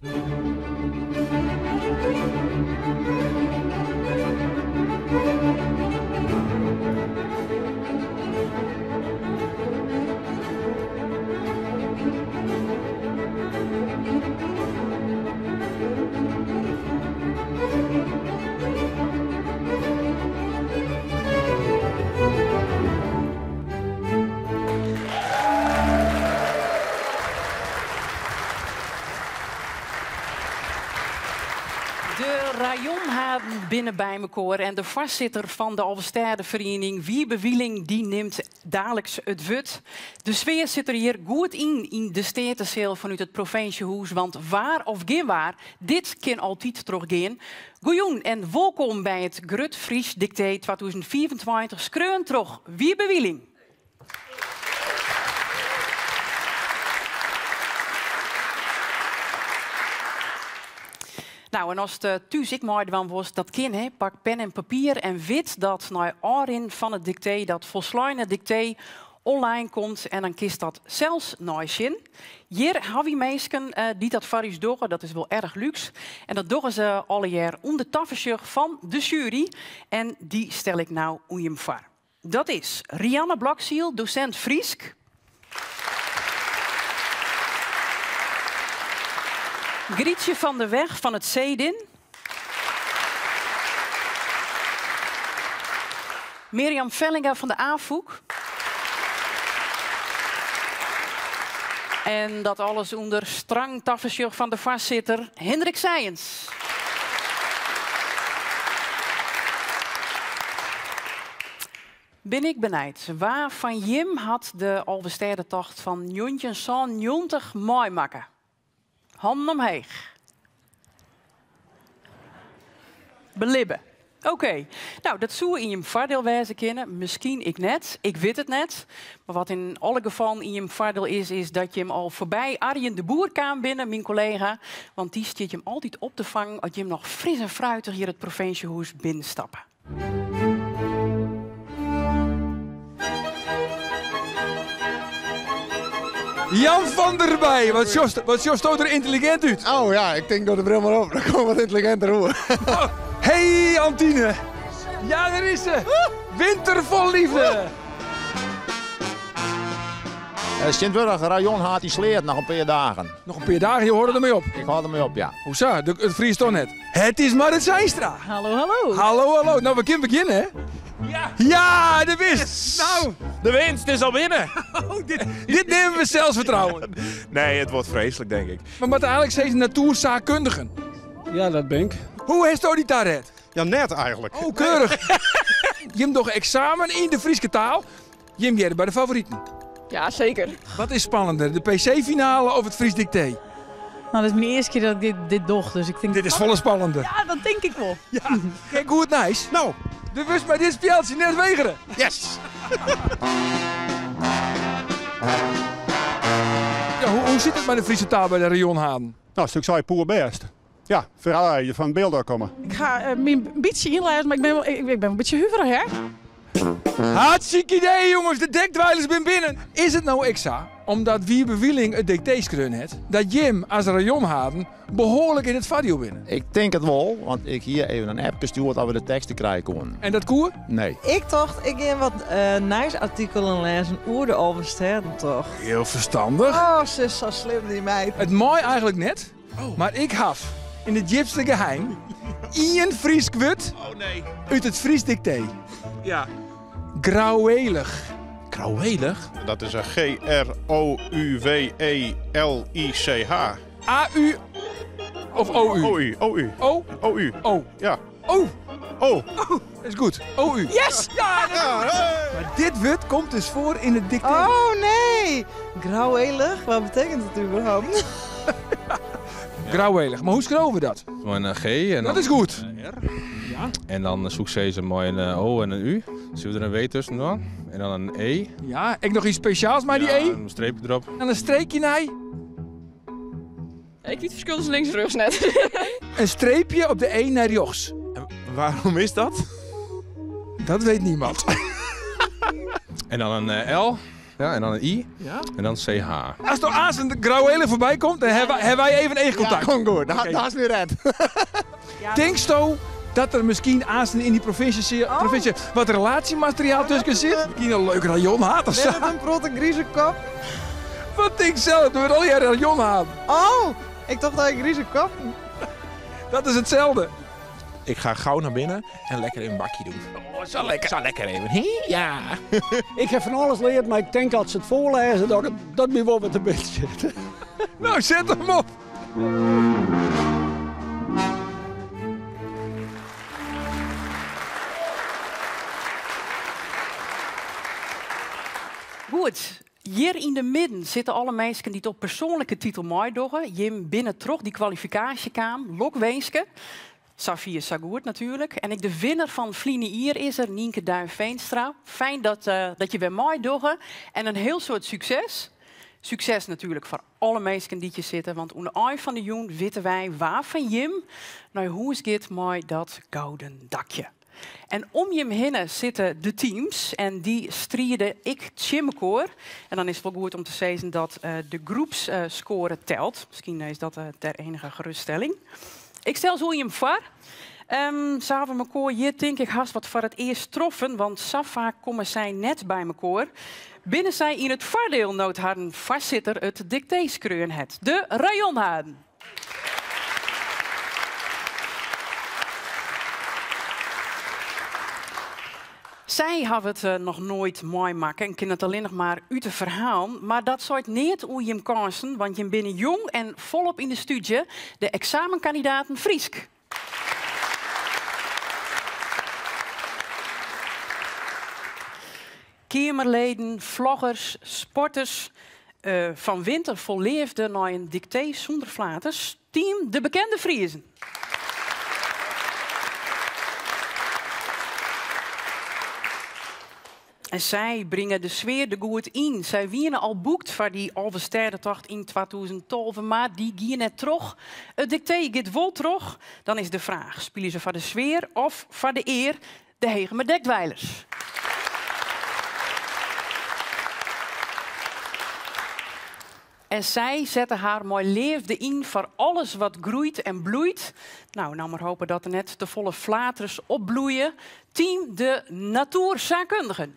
De rayonhaden binne by mekoar en de foarsitter fan de Alvestêdeferiening, Wiebe Wieling, dy nimt daliks it wurd. De sfear sit der hjir goed yn yn de Steateseal fanút it provinsjehûs, want waar of gjin waar, dit kin altyd trochgean. Goejûn en wolkom by it Grut Frysk Diktee 2025, skreaun troch Wiebe Wieling. Nou, en ast thús ek meidwaan wolst, dat kin, hè. Pak pen en papier en wit dat nei ôfrin fan it diktee dat folsleine diktee online komt en dan kinst dat sels neisjen. Hjir ha wy minsken dy't dat foar ús dogge, dat is wol erch lúks. En dat dogge se allegear ûnder tafersjoch fan de sjuery en dy stel ik no oan jim foar. Dat is Rianne Blokziel, dosint Frysk. Grietje van der Weg fan it Cedin. Mirjam Vellinga fan de Afûk. En dat alles ûnder strang tafersjoch fan de foarsitter Hindrik Sijens. Bin ik benijd, wa fan jim hat de Alvestêdetocht fan njoggentjin sânennjoggentich meimakke? Hannen omheech. Belibbe. Oké. Nou, dat soe yn jim foardiel wêze kinne. Miskien ek net. Ik wit it net. Mar wat yn alle gefallen yn jim foardiel is, is dat jim al foarby Arjen de Boer kaam binne, myn kollega. Want dy stiet jim altyd op te fangen as jim noch fris en fruitich hjir it provinsjehûs binnenstappe. Jan van der Bij, wat sjochst, wat sjochsto der yntelligint út. Oh ja, ik tink doch de bril mar op, dan kom ik wat yntelliginter oer. Oh, hey Antine. Ja, dêr is se. Winter vol liefde. Tsjintwurdich rayonhaad yn Sleat noch in pear dagen. Noch in pear dagen, jo hâlde dermei op? Ik hâld dermei op, ja. Hoe sa? It friest toch net? Het is Marrit Zeinstra. Hallo, hallo. Hallo, hallo. Nou, we kinne begjinne, hè? Ja. Ja, de winst. Nou, de winst is al binnen. Oh, dit, dit neame we selsfertrouwen. Nee, it wurdt freeslik, tink ik. We moatte eigenlik sizze natoersaakkundigen. Ja, dat bin ik. Hoe hasto dy taret? Ja, net eigenlik. Oh, keurich. Jim dogge eksamen yn de Fryske taal. Jim hearre by de favoriten. Ja, seker. Wat is spannender, de PC-finale of it Frysk Diktee? Nou, dit is myn earste kear dat ik dit, dit doch, dus ik tink... Dit is folle spannender. Ja, dat tink ik wol. Ja, geen goed nijs. Nou. Do wurdst mei dit spjeldsje net wegere. Yes! Ja, hoe, hoe sit it mei de Fryske taal by de rayonhaden? Nou, stuk sei poerbêst. Ja, foaral as je fan it Bilt ôf komme. Ik ha my in bytsje ynlêzen, mar ik bin wol, ik ben in bytsje huverich, hè. Hartstikke idee, jonges, de dekdweilers binne binnen. Is it no ek sa, omdat Wiebe Wieling it diktee skreaun hat, dat jim as rayonhaden behoarlik yn it foardiel binne? Ik tink it wol, want ik hie even in appke stjoerd oft we de tekst te krijen koenen. En dat koe? Nee. Ik tocht, ik gean wat nijsartikelen lêzen oer de Alvestêdentocht. Hiel ferstannich. Oh, se is sa slim, dy meid. It mei eigenlik net, Mar ik haw yn it djipste geheim ien Frysk wurd út it Frysk diktee. Ja. Grouwélich. Grouwélich? Dat is een G-R-O-U-W-E-L-I-C-H. A-U of O-U? O-U. O-U. O? O-U. O. Ja. O. O. Is goed. O-U. Yes! Ja, dat is goed. Mar dit wurd komt dus foar yn it diktee. Oh nee! Grouwélich, wat betekent dat überhaupt? Grouwélich. Mar hoe skriuwe we dat? Mei in G en dan Dat is goed. in R. En dan soe ik sizze mei in O en in U. Soe der in W tusken dwaan. En dan in E. Ja, ek noch iets spesjaals mei dy Ja, E? in streepje derop. En in streekje nei? Ik wit it ferskil tusken links en rjochts net. In streepje op de E nei rjochts. En waarom is dat? Dat weet niemand. En dan in L. Ja, en dan in I. Ja. En dan CH. As der aanst grouwélich foarby komt, dan hawwe wy even eachkontakt. Ja, komt goed. Dat is my red. Tinksto dat der miskien aanst yn dy provinsje, oh. provinsje wat relatiemateriaal tusken sit? Miskien in leuk rayonhaad of sa? Binne it in protte grize kop? Wat tink sels? Der wurdt allegear rayonhaad. Oh, ik tocht al grize koppen. Dat is itselde. Ik ga gauw naar binnen en lekker even een bakje doen. Oh, sa lekker. Sa lekker even. Hé, ja. Ik ha fan alles leard, mar ik tink as se it foarlêze dat dat my wol wat te binnen sjit. No, set him op. Goed, hjir yn de midden sitte alle minsken dy't op persoanlike titel meidogge. Jim binne troch dy kwalifikaasje kaam. Lokwinske. Safier sa goed natuerlik. En ek de winner fan ferline jier is der, Nynke Duin-Veenstra. Fijn dat, eh, dat je wer meidogge en in hiel soad sukses. Sukses natuerlik foar alle minsken dy't hjir sitte, want oan de ein fan de jûn witte wy wa fan jim nei hûs giet mei dat gouden dakje. En om jim hinne sitte de teams en dy stride ek tsjin mekoar. En dan is it wol goed om te sizzen dat eh, de groepsskoare telt. Miskien is dat eh, ter enige geruststelling. Ik stel se jim foar. Um, se hawwe mekoar hjir tink ik hast wat foar it earst troffen, want sa faak komme sy net by mekoar. Binne sy yn it foardiel no't harren foarsitter it diktee skreaun hat. De rayonhaden. Sy hawwe it eh, noch noait meimakke en kinne it allinnich mar út de ferhalen. Mar dat seit neat oer jim kânsen, want jim binne jong en folop yn de stúdzje, de eksamenkandidaten Frysk. Keamerleden, vloggers, sporters, eh, fan winter fol leafde nei in diktee sûnder flaters. Team De Bekende Friezen. En sy bringe de sfear der goed yn. Sy wiene al boekt foar dy Alvestêdetocht yn 2012, mar dy gie net troch. It diktee giet wol troch. Dan is de fraach, spylje se foar de sfear of foar de ear? De Hegemer Dekdweilers. En sy sette har mei leafde yn foar alles wat groeit en bloeit. No, no mar hope dat der net te folle flaters opbloeie. Team de Natoersaakkundigen.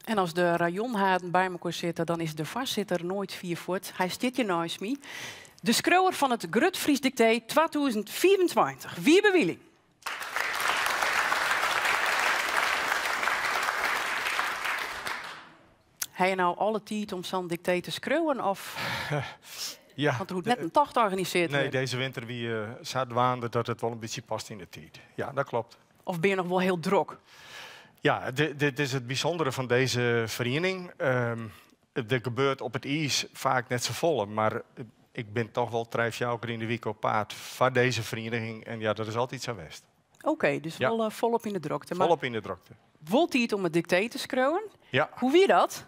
En as de rayonhaden by mekoar sitte, dan is de foarsitter noait fier fuort. Hy stiet hjir neist my. De skriuwer fan it Grut Frysk Diktee 2025, Wiebe Wieling. Ha je no alle tiid om sa'n diktee te skriuwen? Of? Ja. Want der hoecht net in tocht organisearre Nee, wurde. dizze winter wie uh, sa dwaande dat it wol in bytsje past yn de tiid. Ja, dat kloppet. Of binne je noch wol hiel drok? Ja, dit is it bysûndere fan dizze feriening. Um, der gebeurt op it iis faak net safolle, mar ik bin dochs wol trije, fjouwer kear yn de wike op paad foar dizze feriening. En ja, dat is altyd sa west. Oké, dus Ja. wol eh, folop yn de drokte. Mar Folop yn de drokte. wol tiid om it diktee te skriuwen. Ja. Hoe wie dat?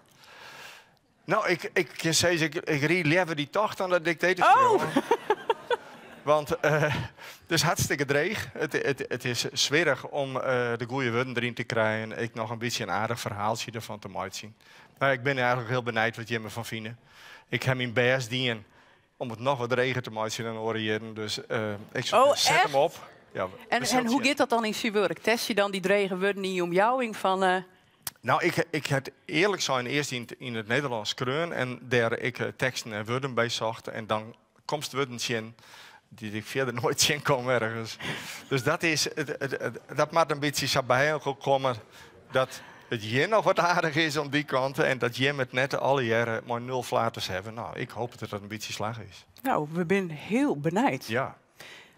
No, ik, ik kin sizze, ik, ik ried leaver dy tocht dan dat diktee te Oh! skriuwen. Want eh, it is hartstikke dreech. It, it, it is swierrich om eh, de goede wurden deryn te krijen. Ek noch in bytsje in aardich ferhaaltsje derfan te meitsjen. Mar ik bin eigentlik hiel benijd wat jimme derfan fine. Ik ha myn bêst dien om it noch wat dreger te meitsjen dan oare jierren. Dus eh, ik Oh, set echt? him op. Ja, we En, zullen en hoe sjen. giet dat dan yn syn wurk? Test je dan dy drege wurden yn je omjouwing fan... eh, No, ik, ik ha earlik sein earst yn, yn it Nederlânsk skreaun en dêr ek eh, teksten en wurden by socht. En dan komst wurden tsjin dy't ik fierder noait tsjinkom ergens. Dus dat, is, it, it, it- dat moat in bytsje sa by komme dat it hjir noch wat aardich is oan dy kant en dat jim it net allegearre mei nul flaters hawwe. No, ik hoopje dat dat in bytsje slagge is. No, we binne hiel benijd. Ja,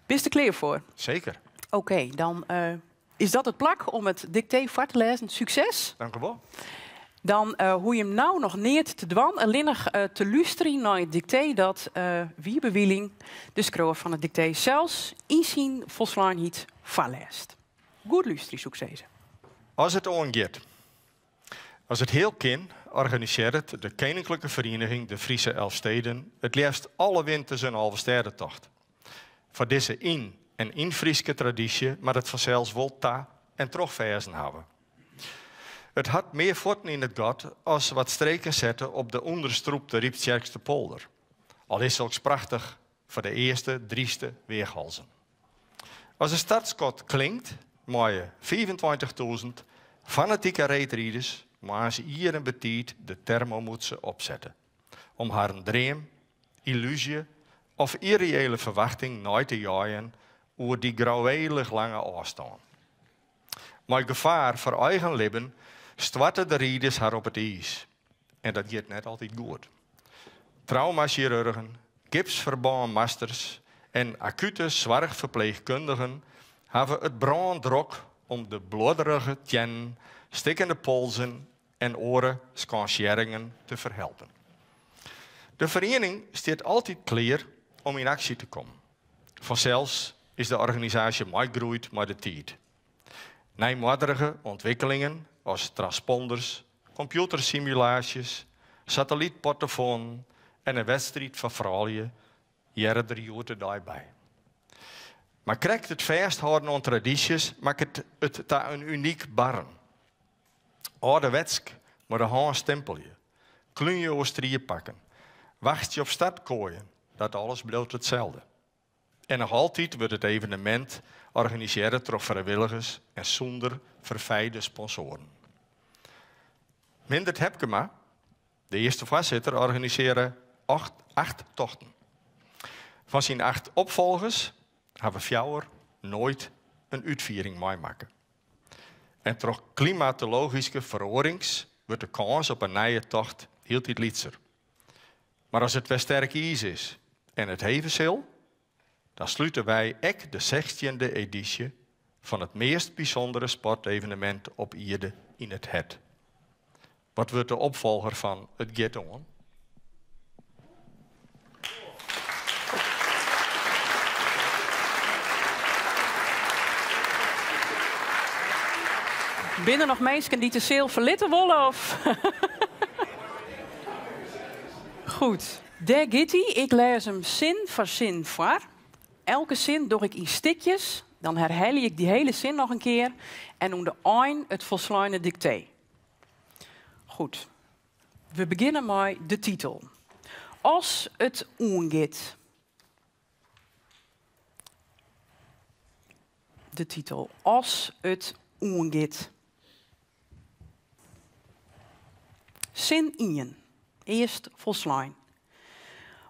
Bist der klear foar? seker. Oké, dan eh, is dat it plak om it diktee foar te lêzen. Sukses. Dank u wol. Dan eh hoege jim no noch neat te dwaan, allinnich eh, te lústerjen nei it diktee dat eh Wiebe Wieling, de skriuwer fan it diktee, sels yn syn folsleinheid foarlêst. Goed lústerje, soe ik sizze. As it oangiet. As it heal kin, organisearret de Keninklike Ferieniging de Friese Elfsteden it leafst alle winters in Alvestêdetocht. Foar dizze yn- en yn Fryske tradysje moat it fansels wol ta en trochferzen hawwe. It hat mear fuotten yn it gat as wat streken sette op de ûnderstrûpte Ryptsjerksterpolder. Al is soks prachtich foar de earste dryste weachhalzen. As it startskot klinkt, meie fiifentweintichtûzen fanatike reedriders moarns ier en betiid de termomûtse opsette om harren dream, yllúzje of yrreële ferwachting nei te jeien oer dy grouwélich lange ôfstân. Mei gefaar foar eigen libben stoarte de riders har op it iis. En dat giet net altyd goed. Traumasjirurgen, gipsferbânmasters en akute soarchferpleechkundigen hawwe it brândrok om de bluodderige teannen, stikkene polzen en oare skânsearringen te ferhelpen. De feriening stiet altyd klear om yn aksje te kommen. Fansels is de organisaasje meigroeid mei de tiid. Nijmoadrige ûntwikkelingen as transponders, kompjûtersimulaasjes, satellytportofoanen en in wedstriid foar froulju hearre der hjoed-de-dei by. Mar krekt it fêsthâlden oan tradysjes makket it ta in unyk barren. Alderwetsk mei de hân stimpelje, klúnje oer striepakken, wachtsje op startkoaien, dat alles bliuwt itselde. En noch altyd wurdt it evenemint organisearre troch frijwilligers en sûnder ferfijde sponsoaren. Mindert Hepkema, de earste foarsitter, organisearre acht tochten. Fan syn acht opfolgers hawwe fjouwer noait in útfiering meimakke. En troch klimatologyske feroarings wurdt de kâns op in nije tocht hieltyd lytser. Mar as it wer sterk iis is en it heve sil, dan slute wy ek de sechstjinde edysje fan it meast bysûndere sportevenemint op ierde yn it hert. Wat wurdt de opfolger fan It Giet Oan? Binne der noch minsken dy't de seal ferlitte wolle? Of? Goed, dêr giet hy. Ik lês him sin foar sin foar. Elke sin doch ik yn stikjes, dan herhelje ik dy hiele sin noch in kear en oan de ein it folsleine diktee. Goed, we begjinne mei de titel. As it oangiet. De titel As it oangiet. Sin ien, earst folslein.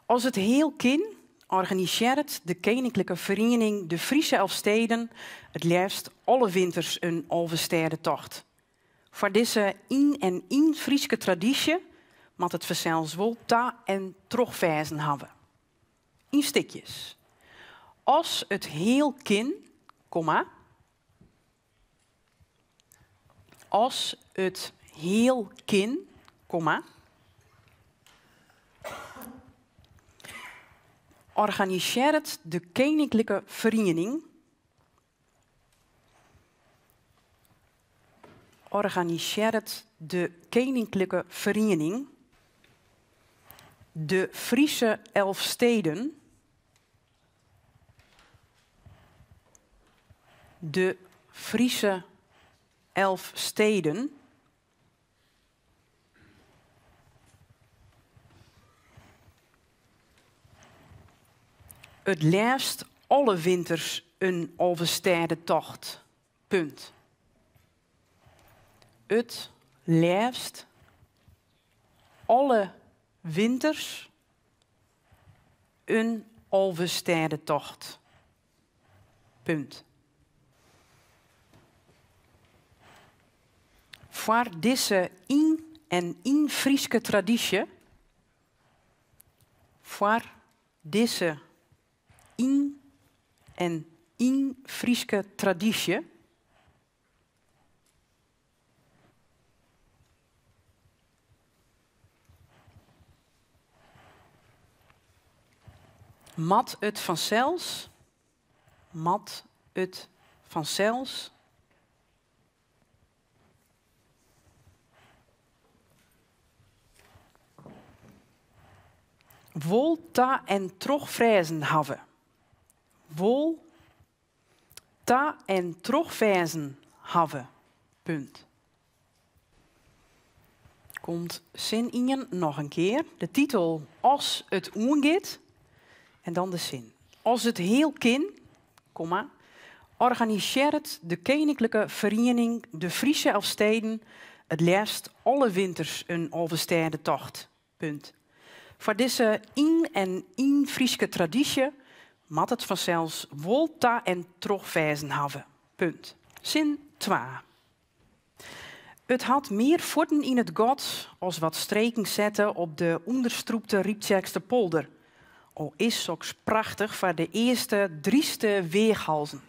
As it heal kin, organisearret de Keninklike Feriening De Friese Elfsteden it leafst alle winters in Alvestêdetocht. Foar dizze yn en yn Fryske tradysje moat it fansels wol ta en trochferzen hawwe. Yn stikjes. As it heal kin, komma. As it heal kin, komma. Organisearret de Keninklike Feriening Organisearret de Keninklike Feriening de Friese Elfsteden de Friese Elfsteden It leafst alle winters in Alvestêdetocht. Punt. It leafst alle winters in Alvestêdetocht. Punt. Foar dizze yn en yn Fryske tradysje, foar dizze yn en yn Fryske tradysje. Moat it fansels, moat it fansels. Wol ta en trochfrêzen hawwe. Wol. Ta en trochferzen hawwe. Punt. Komt sin ien noch in kear. De titel As it oangiet en dan de sin. As it heal kin, komma, organisearret de Keninklike Feriening De Friesche Elfsteden it leafst alle winters in Alvestêdetocht. Punt. Foar dizze yn en yn Fryske tradysje moat it fansels wol ta en trochferzen hawwe. Punt. Sin twa. It hat mear fuotten yn it gat as wat streken sette op de ûnderstrûpte Ryptsjerkster polder. Al is soks prachtich foar de earste dryste weachhalzen.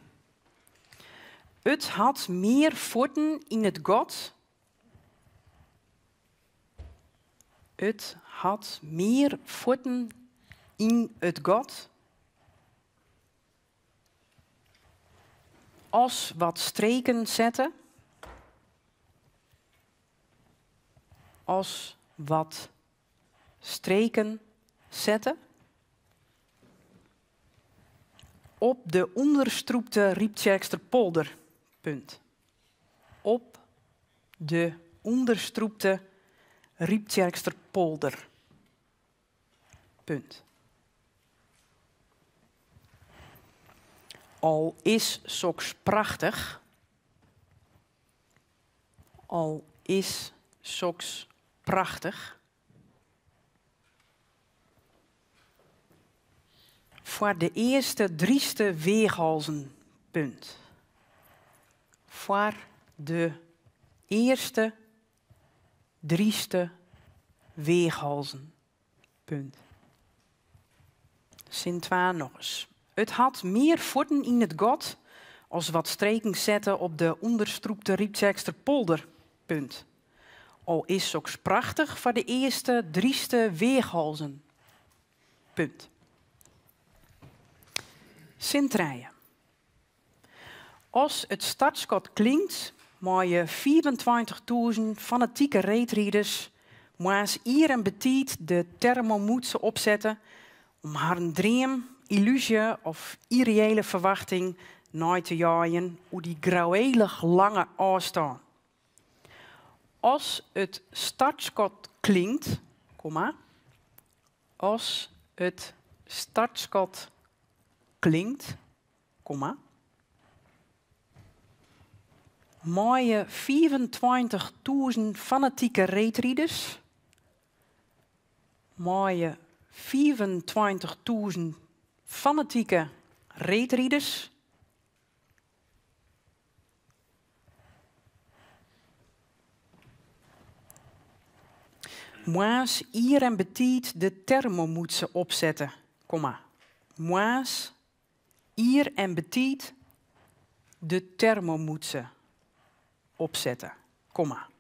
It hat mear fuotten yn it gat. It hat mear fuotten yn it gat as wat streken sette. As wat streken sette. Op de ûnderstrûpte Ryptsjerkster polder. Punt. Op de ûnderstrûpte Ryptsjerkster polder. Punt. Al is soks prachtich. Al is soks prachtich. Foar de earste dryste weachhalzen. Punt. Foar de earste dryste weachhalzen. Punt. Sin twa nochris. It hat mear fuotten yn it gat as wat streken sette op de ûnderstrûpte Ryptsjerkster polder. Punt. Al is soks prachtich foar de earste dryste weachhalzen. Punt. Sin trije. As it startskot klinkt, meie 25.000 fanatike reedriders moarns ier en betiid de termomûtse opsette om harren dream, yllúzje of yrreële ferwachting nei te jeien oer dy grouwélich lange ôfstân. As it startskot klinkt, komma, as it startskot klinkt, komma, meie 25.000 fanatike reedriders, meie 25.000 fanatike reedriders moarns ier en betiid de termomûtse opsette, komma, moarns ier en betiid de termomûtse opsette, komma.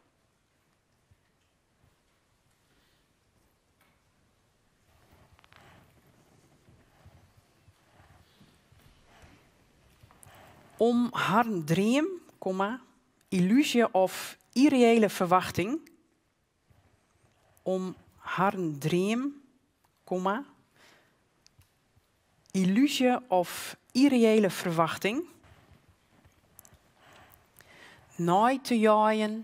Om harren dream, komma, yllúzje of yrreële ferwachting, om harren dream, komma, yllúzje of yrreële ferwachting, nei te jeien,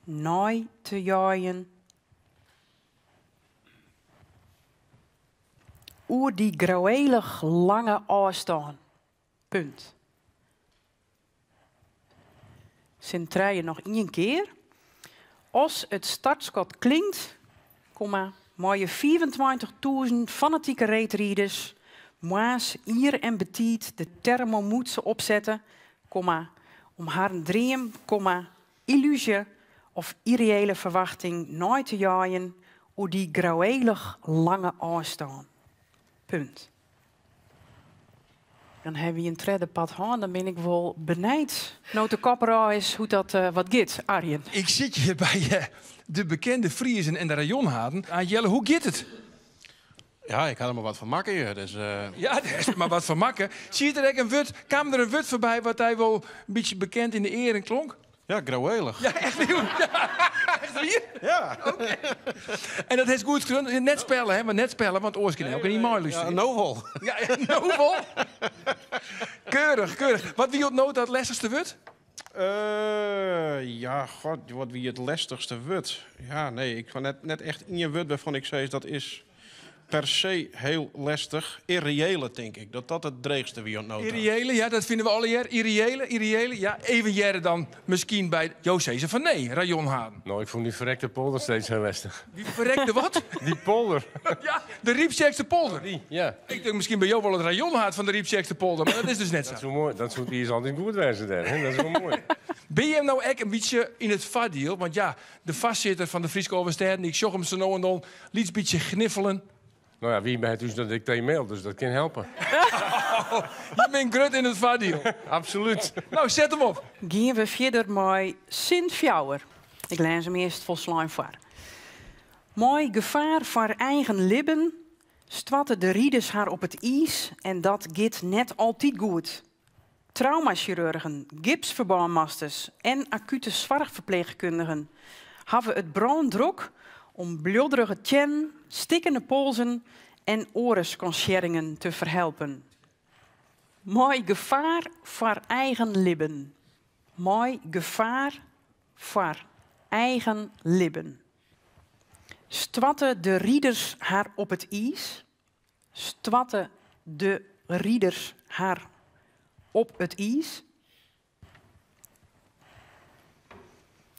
nei te jeien, oer dy grouwélich lange ôfstân. Punt. Sin trije noch ien kear. As it startskot klinkt, komma, meie 25.000 fanatike reedriders moarns ier en betiid de termomûtse opsette, komma, om harren dream, komma, yllúzje of yrreële ferwachting nei te jeien oer dy grouwélich lange ôfstân. Punt. Dan hawwe wy in tredde part hân, dan bin ik wol benijd no't de kop derôf is hoe't dat wat giet. Arjen. Ik sit hjir by de bekende Friezen en de rayonhaden. Jelle, hoe giet it? Ja, ik ha der mar wat fan makke hjir. Dus, Ja, dêr is mar wat fan makke. Siet der ek in wurd, kaam der in wurd foarby wat dy wol in bytsje bekend yn de earen klonk? Ja, grouwélich. Ja, echt wier. Ja, echt wier? Ja. Oké. En dat is goed skreaun. Net spelle, hè? Maar net spelle, want oars kin elkenien meilústerje. Ja, no wol. Ja, no wol. Keurich, keurich. Wat wie oant no ta it lestichste wurd? Eh, ja, god, wat wie it lestichste wurd? Ja, nee, ik ha net, net echt ien wurd wêrfan ik sis dat is per se hiel lestich. Irreële, tink ik, dat dat it dreechste wie oant no ta. Irreële, ja, dat fine we allegear. Irreële, irreële, ja. Even hearre dan miskien by jo sizze fan nee, rayonhaden. No, ik fûn dy ferrekte polder steeds hiel lestich. Dy ferrekte wat? Dy polder. Ja, de Ryptsjerksterpolder. Dy, ja. Ik tink miskien by jo wol it rayonhaad fan de Ryptsjerksterpolder, mar dat is dus net sa. Dat soe moai, dat soe it iis altyd goed wêze dêr, hè? Dat is wol moai. Binne jim no ek in bytsje yn it foardiel? Want ja, de foarsitter fan de Fryske Alvestêden, ik sjoch him sa no en dan lyts bytsje gniffelen. No ja, wy ha ús dat diktee maild, dus dat kin helpe. Je binne grut yn it foardiel. Absolút. No, set him op. Gean we fierder mei sin fjouwer. Ik lês him earst folslein foar. Mei gefaar foar eigen libben stoarte de riders har op it iis en dat giet net altyd goed. Traumasjirurgen, gipsferbânmasters en akute soarchferpleechkundigen hawwe it brândrok om bluodderige teannen, stikkene polzen en oare skansearringen te ferhelpen. Mei gefaar foar eigen libben. Mei gefaar foar eigen libben. Stoarte de riders har op it iis? Stoarte de riders har op it iis?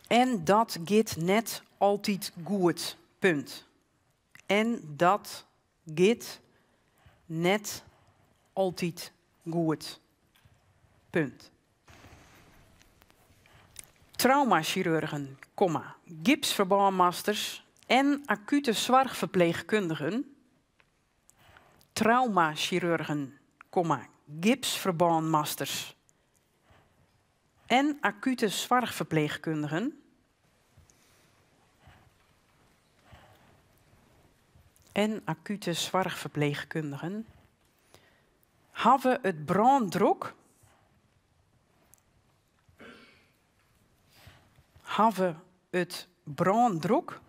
En dat giet net altyd goed. Punt. En dat giet net altyd goed. Punt. Traumasjirurgen, komma, gipsferbânmasters en akute soarchferpleechkundigen. Traumasjirurgen, komma, gipsferbânmasters en akute soarchferpleechkundigen. En akute soarchferpleechkundigen hawwe it brândrok. Hawwe it brândrok.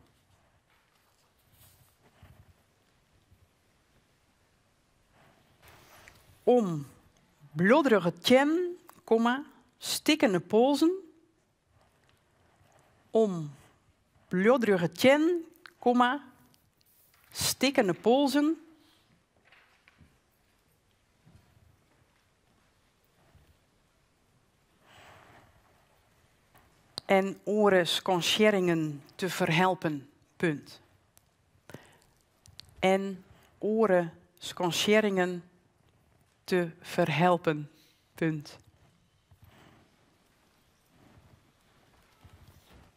Om bluodderige teannen, komma, stikkene polzen. Om bluodderige teannen, komma, stikkene polzen. En oare skansearringen te ferhelpen. Punt. En oare skansearringen te ferhelpen. Punt.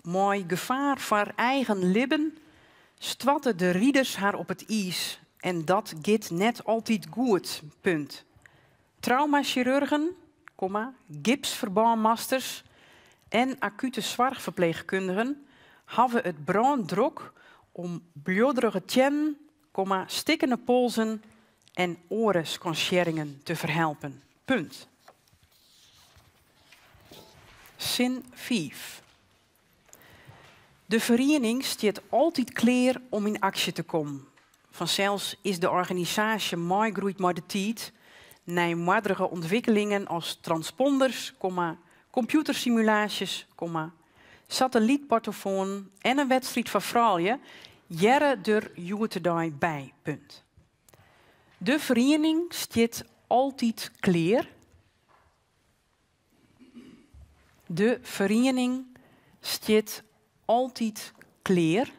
Mei gefaar foar eigen libben stoarte de riders har op it iis en dat giet net altyd goed. Punt. Traumasjirurgen, komma, gipsferbânmasters en akute soarchferpleechkundigen hawwe it brândrok om bluodderige teannen, komma, stikkene polzen en oare skansearringen te ferhelpen. Punt. Sin fiif. De feriening stiet altyd klear om yn aksje te kommen. Fansels is de organisaasje meigroeid mei de tiid, nijmoadrige ûntwikkelingen as transponders, komma, kompjûtersimulaasjes, komma, satellytportofoanen en in wedstriid foar froulju hearre der hjoed-de-dei by. Punt. De feriening stiet altyd klear. De feriening stiet altyd klear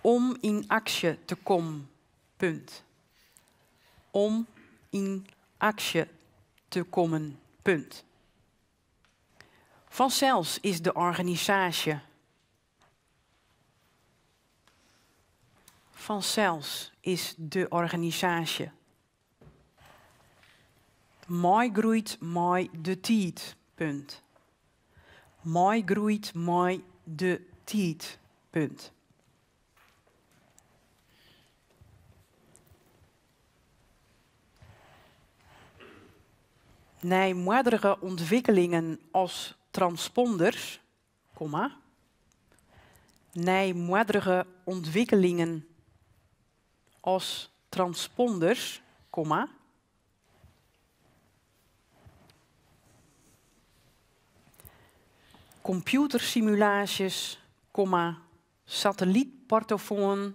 om yn aksje te kommen. Punt. Om yn aksje te kommen. Punt. Fansels is de organisaasje. Fansels is de organisaasje meigroeid mei de tiid. Punt. Meigroeid mei de tiid. Punt. Nijmoadrige ûntwikkelingen as transponders, komma. Nijmoadrige ûntwikkelingen as transponders, komma. Kompjûtersimulaasjes, komma, satellytportofoan.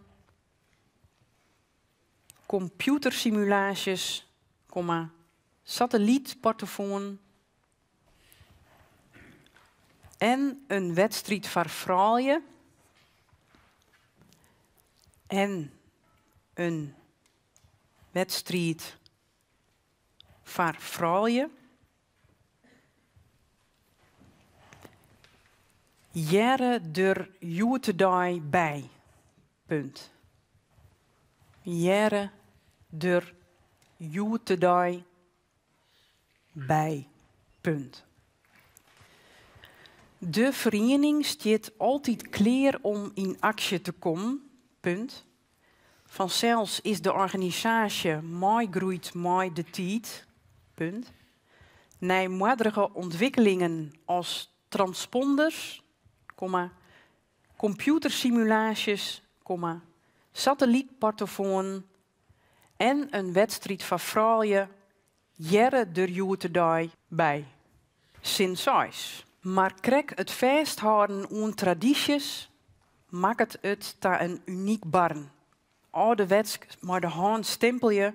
Kompjûtersimulaasjes, komma, satellytportofoan. En in wedstriid foar froulju. En in wedstriid foar froulju. Hearre der hjoed-de-dei by. Punt. Hearre der hjoed-de-dei by. Punt. De feriening stiet altyd klear om yn aksje te kommen. Punt. Fansels is de organisaasje meigroeid mei de tiid. Punt. Nijmoadrige ûntwikkelingen as transponders, komma, kompjûtersimulaasjes, komma, satellytportofoanen en in wedstriid foar froulju hearre der hjoed-de-dei by. Sin seis. Mar krekt it fêsthâlden oan tradysjes makket it ta in unyk barren. Alderwetsk mei de hân stimpelje,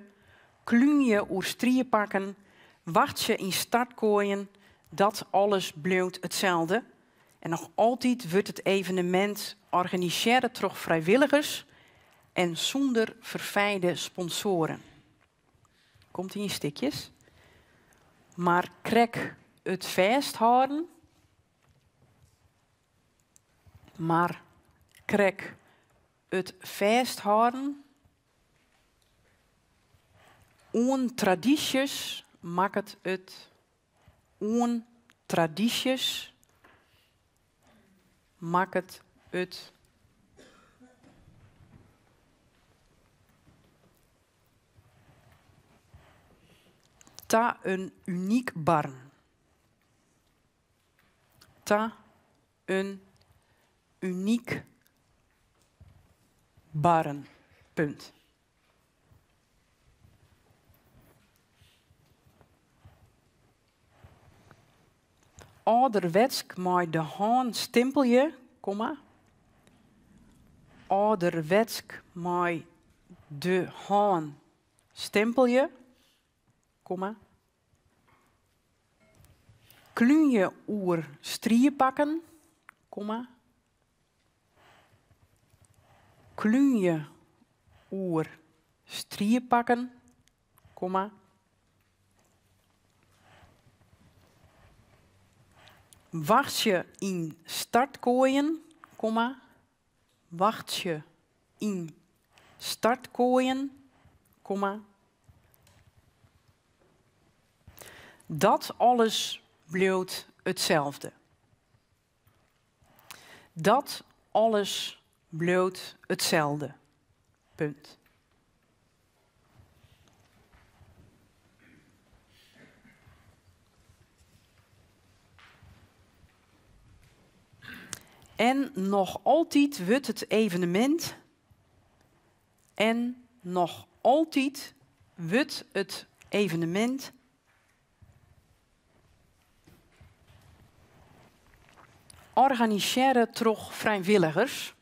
klúnje oer striepakken, wachtsje yn startkoaien, dat alles bliuwt itselde. En noch altyd wurdt it evenemint organisearre troch frijwilligers en sûnder ferfijde sponsoaren. Komt yn stikjes. Mar krekt it fêsthâlden. Mar krekt it fêsthâlden oan tradysjes makket it oan tradysjes makket it ta in unyk barren. Ta in unyk barren. Punt. Alderwetsk mei de hân stimpelje, komma. Alderwetsk mei de hân stimpelje, komma. Klúnje oer striepakken, komma. Klúnje oer striepakken, komma. Wachtsje yn startkoaien, komma. Wachtsje yn startkoaien, komma. Dat alles bliuwt itselde. Dat alles bliuwt itselde. Punt. En noch altyd wurdt it evenemint En noch altyd wurdt it evenemint organisearre troch frijwilligers.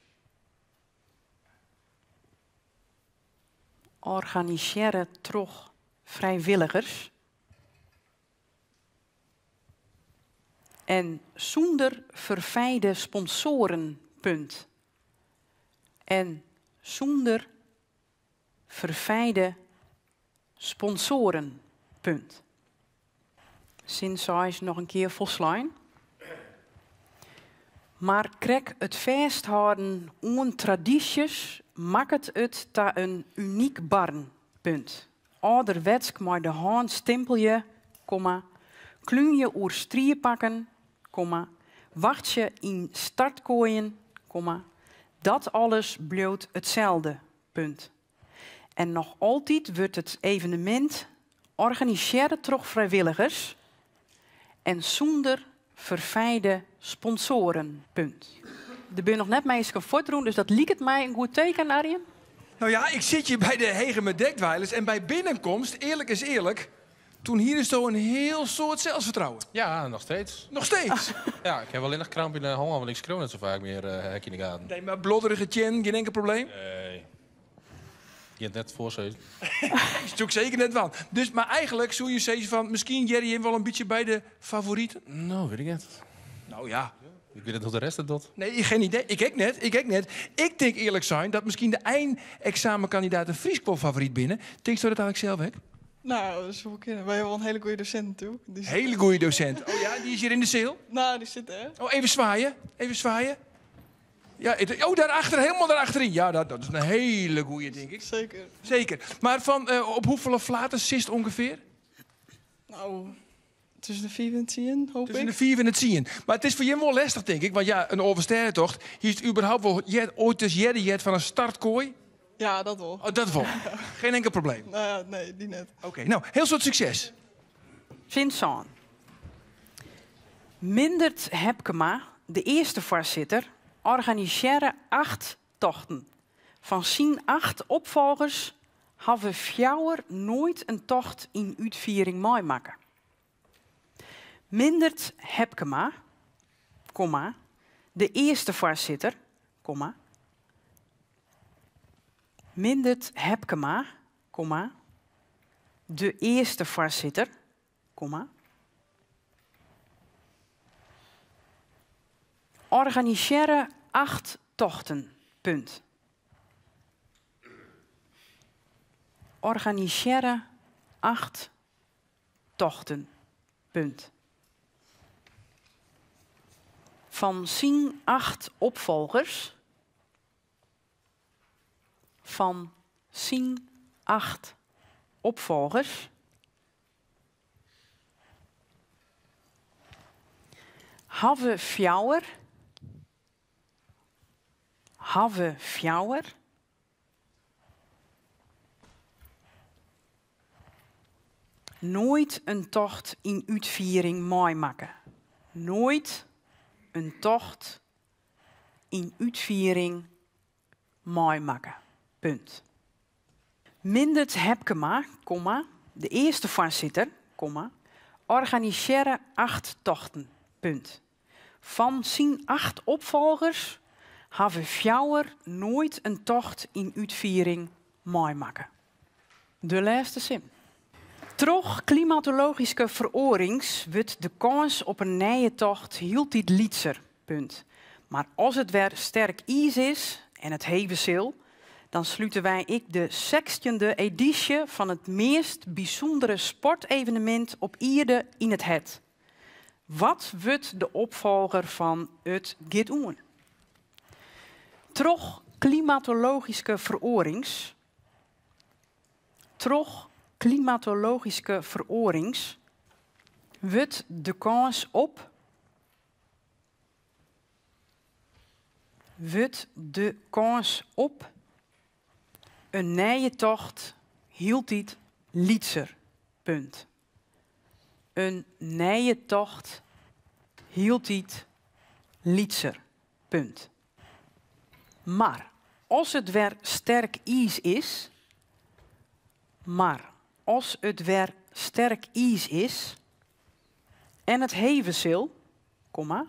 Organisearre troch frijwilligers. En sûnder ferfijde sponsoaren. Punt. En sûnder ferfijde sponsoaren. Punt. Sin seis noch in kear folslein. Mar krekt it fêsthâlden oan tradysjes makket it ta in unyk barren. Punt. Alderwetsk mei de hân stimpelje, komma, klúnje oer striepakken, komma, wachtsje yn startkoaien, komma, dat alles bliuwt itselde. Punt. En noch altyd wurdt it evenemint organisearre troch frijwilligers. En sûnder ferfijde sponsoaren. Punt. Der binne noch net minsken fuortrûn, dus dat liket my in goed teken, Arjen. Nou ja, ik sit hjir by de Hegemer Dekdweilers en by binnenkomst, earlik is earlik, toen hiesto in hiel soad selsfertrouwen. Ja, noch steeds. Noch steeds? Ja, ik ha allinnich kramp yn de hân, want ik skriuw net sa faak mear hek yn de gaten. Nee, mar bluodderige teannen, gjin inkel probleem? Nee. Gjin net foarsizzen. Is natuerlik seker net want. Dus, mar eigenlik soe je sizze fan, miskien hearre jim wol in bytsje by de favoriten? No, wit ik net. No ja. Ik wit net hoe't de rest it docht. Nee, gjin idee. Ik ek net. Ik ek net. Ik tink earlik sein dat miskien de einexamenkandidaten Frysk wol favoryt binne. Tinksto dat eigenlik sels ek? No, dat soe wol kinne. Wy hawwe wol in hiele goede dosint natuerlik. Dy Hiele goede dosint. Oh ja, dy is hjir yn de seal? No, dy sit dêr. Oh, even swaaie. Even swaaie. Ja, oh, daarachter, helemaal daarachterin. Ja, dat is in hiele goede, tink ik. Seker. Seker. Mar fan, op hoefolle flaters sitst ûngefear? No, tusken de fiif en tsien, hoopje Tusken de ik. fiif en de tsien. Mar it is foar jim wol lestich, tink ik. Want ja, in Alvestêdetocht, hiest überhaupt wol oait ris earder heard fan in startkoai? Ja, dat wol. Oh, dat wol. Gjin inkel probleem. No ja, nee, dy net. Oké, no, hiel soad sukses. Sin sân. Mindert Hepkema, de earste foarsitter, organisearre acht tochten. Fan syn acht opfolgers hawwe fjouwer noait in tocht yn útfiering meimakke. Mindert Hepkema, komma, de earste foarsitter, komma, Mindert Hepkema, komma, de earste foarsitter, komma, organisearre acht tochten, punt. Organisearre acht tochten, punt. Fan syn acht opfolgers Fan syn acht opfolgers hawwe fjouwer hawwe fjouwer noait in tocht yn útfiering meimakke. Noait in tocht yn útfiering meimakke. Punt. Mindert Hepkema, komma, de earste foarsitter, komma, organisearre acht tochten. Punt. Fan syn acht opfolgers hawwe fjouwer noait in tocht yn útfiering meimakke. De lêste sin. Troch klimatologyske feroarings wurdt de kâns op in nije tocht hieltyd lytser. Punt. Mar as it wer sterk iis is en it heve sil, dan slute wy ek de sechstjinde edysje fan it meast bysûndere sportevenemint op ierde yn it hert. Wat wurdt de opfolger fan It Giet Oan? Troch klimatologyske feroarings Troch klimatologyske feroarings wurdt de kâns op wurdt de kâns op in nije tocht hieltyd lytser. Punt. In nije tocht hieltyd lytser. Punt. Mar as it wer sterk iis is, mar as it wer sterk iis is en it heve sil, komma,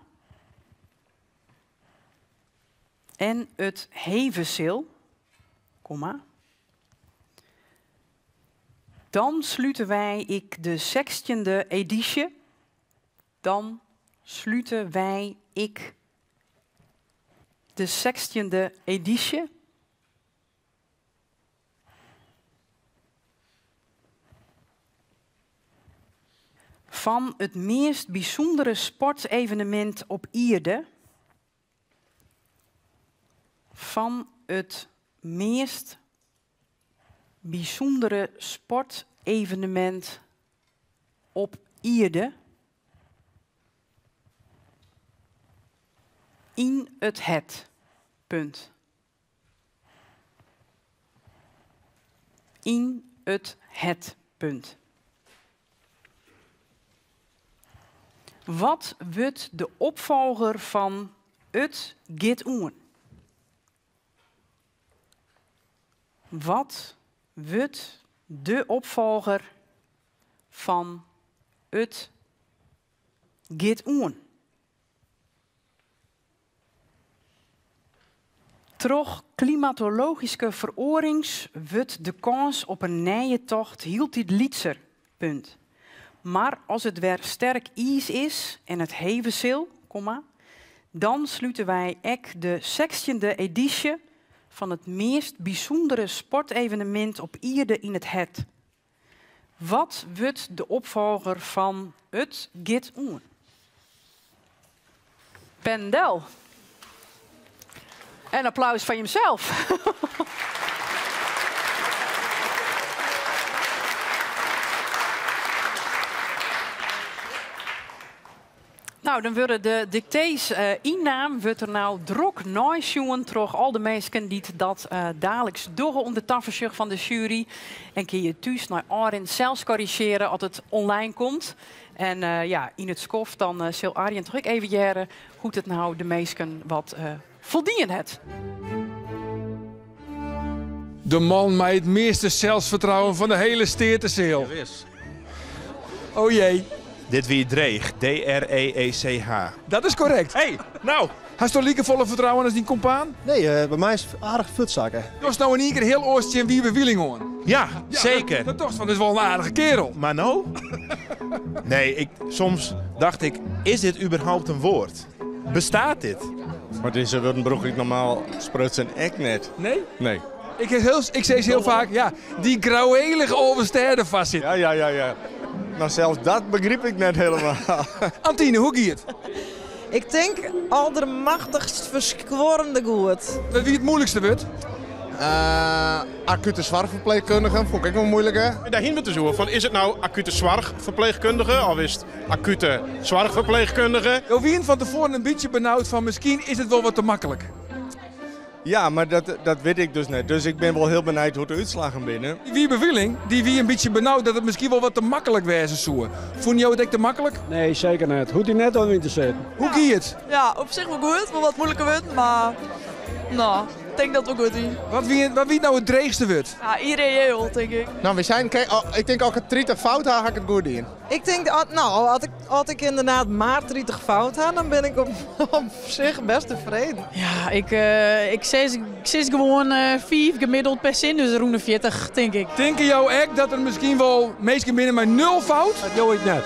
en it heve sil, komma, dan slute wy ek de sechstjinde edysje, dan slute wy ek de sechstjinde edysje. Fan it meast bysûndere sportevenemint op ierde. Fan it meast bysûndere sportevenemint op ierde. Yn it hert. Punt. Yn it hert. Punt. Wat wurdt de opfolger fan It giet oan? Wat wurdt de opfolger fan It giet oan? Troch klimatologyske feroarings wurdt de kâns op in nije tocht hieltyd lytser. Punt. Mar as it wer sterk iis is en it heve sil, komma, dan slute wy ek de sechstjinde edysje fan it meast bysûndere sportevenemint op ierde yn it hert. Wat wurdt de opfolger fan It giet oan? Pen del. En applaus foar jimsels. Nou, dan wurde de diktees ynnaam, wurdt der no drok neisjoen troch al de minsken dy't dat daliks dogge ûnder tafersjoch fan de sjuery. En kin je thús nei ôfrin sels korrizjeare as it online komt. En ja, yn it skoft dan sil Arjen toch ek even hearre hoe't it no de minsken wat foldien hat. De man mei it measte selsfertrouwen fan de hele steateseal. O jee. Dit wie dreech. D-R-E-E-C-H. Dat is korrekt. Hey, nou! Hasto likefolle fertrouwen as dyn kompaan? Nee, by my is it aardich fuortsakke. Dochst no yn ien kear hiel oars tsjin Wiebe Wieling oan. Ja, seker. Dat tochtst fan, dit is wol in aardige kerel. Mar no? Nee, ik, soms dacht ik, is dit überhaupt in woord? Bestaat dit? Mar dizze wurden brûk ik normaal sprutsen ek net. Nee? Nee. Ik, heel, ik sis hiel faak, ja, dy grouwélige Alvestêdefoarsitter. Ja, ja, ja, ja. No, sels dat begryp ik net helemaal. Antine, hoe giet it? Ik tink aldermachtichst ferskuorrende goed. Wat wie it moeilikste wurd? Uh, acute soarchferpleechkundige fûn ik ek wol muoilike. Dêr hiene we it dus oer. Fan, is it no acute soarchferpleechkundige of is it acute soarchferpleechkundige? Jo wiene fan tefoaren in bytsje benaud fan miskien is it wol wat te maklik. Ja, mar dat, dat wit ik dus net. Dus ik bin wol hiel benijd hoe't de útslaggen binne. Wiebe Wieling dy wie in bytsje benaud dat it miskien wol wat te maklik wêze soe. Fûnen jo it ek te maklik? Nee, seker net. Hoecht dy net oan yn te sitten. Hoe gie it? Ja, op sich wol goed. Wol wat moeilike wurden, mar no, ik tink dat it wol goed wie. Wat wie, wat wie no it dreechste wurd? Ja, irreëel, tink ik. No, wy seinen, ik tink as ik it 30 fout ha, ha ik it goed dien. Ik tink, no, as ik, as ik ynderdaad mar 30 fout ha, dan bin ik op, op sich bêst tefreden. Ja, ik, ik sis, ik sis gewoan 5 gemiddeld per sin, dus rûn de 40, tink ik. Tinke jo ek dat der miskien wol minsken binne mei nul fout? Dat leau ik net.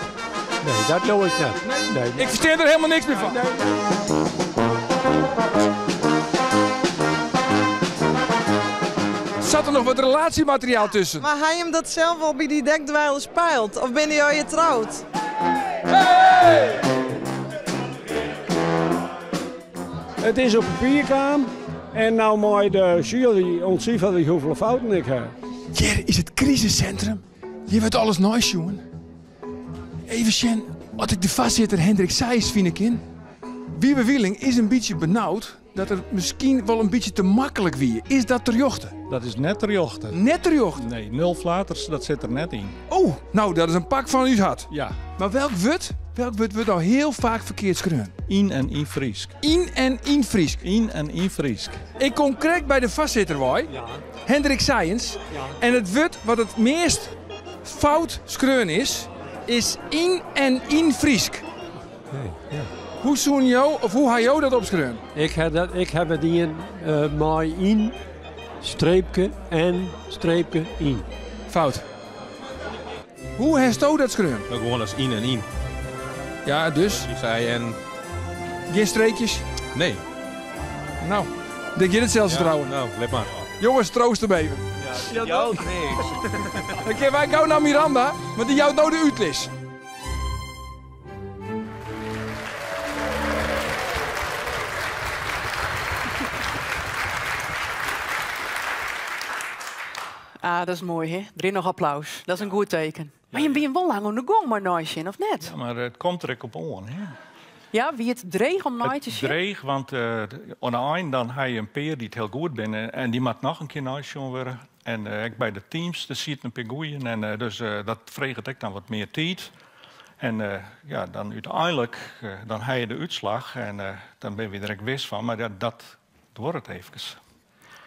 Nee, dat leau ik net. Nee. Ik ferstean der helemaal niks mear fan. Zat der noch wat relatiemateriaal tusken? Mar ha jim dat sels al by dy dekdweilers peild? Of binne jo troud? It is op papier kaam en no mei de sjuery ûntsiferje hoefolle fouten ik ha. Hjir is it krisissintrum. Hjir wurdt alles neisjoen. Even sjen oft ik de foarsitter Hendrik Sijs fine kin. Wiebe Wieling is in bytsje benaud dat it miskien wol in bytsje te maklik wie. Is dat terjochte? Dat is net terjochte. Net terjochte? Nee, nul flaters, dat sit der net yn. Oh, no dat is in pak fan ús hart. Ja. Mar welk wurd, welk wurd wurdt al hiel faak ferkeard skreaun? Yn en yn Frysk. Yn en yn Frysk. Yn en yn Frysk. Ik kom krekt by de foarsitter wei, Hendrik Sijens. En it wurd wat it meast fout skreaun is, is yn en yn Frysk. Nee, ja. Hoe soene jo, of hoe ha jo dat opskreaun? Ik ha dat, ik ha it dien mei yn, streepke en streepke yn. Fout. Hoe hasto dat skreaun? No, gewoan as yn en yn. Ja, dus? Ik sei en. Gjin streekjes? Nee. No, dêr giet it selsfertrouwen. Ja, no, lit mar. Jonges, troost him even. Ja, jout niks. Dan kinne wy gau nei Miranda, want dy jout no de útlis. Ah, dat is moai, hè? Der is noch applaus. Dat is in goed teken. Mar jim wiene wol lang oan de gong mei neisjen, of net? Ja, mar it komt der ek op oan, hè? Ja, wie it dreech om nei te sjen? Dreech, want oan de ein dan ha je in pear dy't hiel goed binne en dy moat noch in kear neisjoen wurde. En ek by de teams, der sieten in pear goeien en dus dat freget ek dan wat mear tiid. En eh, ja, dan úteinlik eh, dan ha je de útslach en eh, dan binne we der ek wis fan. Mar ja, dat duorret efkes.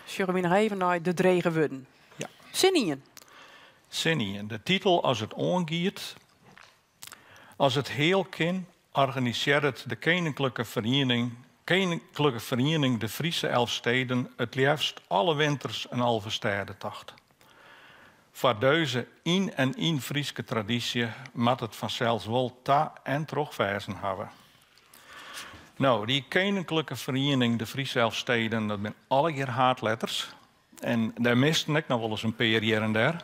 Sjogge we noch even nei de drege wurden. Ja. Sin ien. Sin ien. De titel As it oangiet. As it heal kin, organisearret de Keninklike Feriening Keninklike Feriening De Friese Elfsteden it leafst alle winters in Alvestêdetocht. Foar dizze yn en yn Fryske tradysje moat it fansels wol ta en trochferzen hawwe. No, dy Keninklike Feriening De Friese Elfsteden, dat binne allegear haadletters. En dêr misten ek noch wolris in pear hjir en dêr.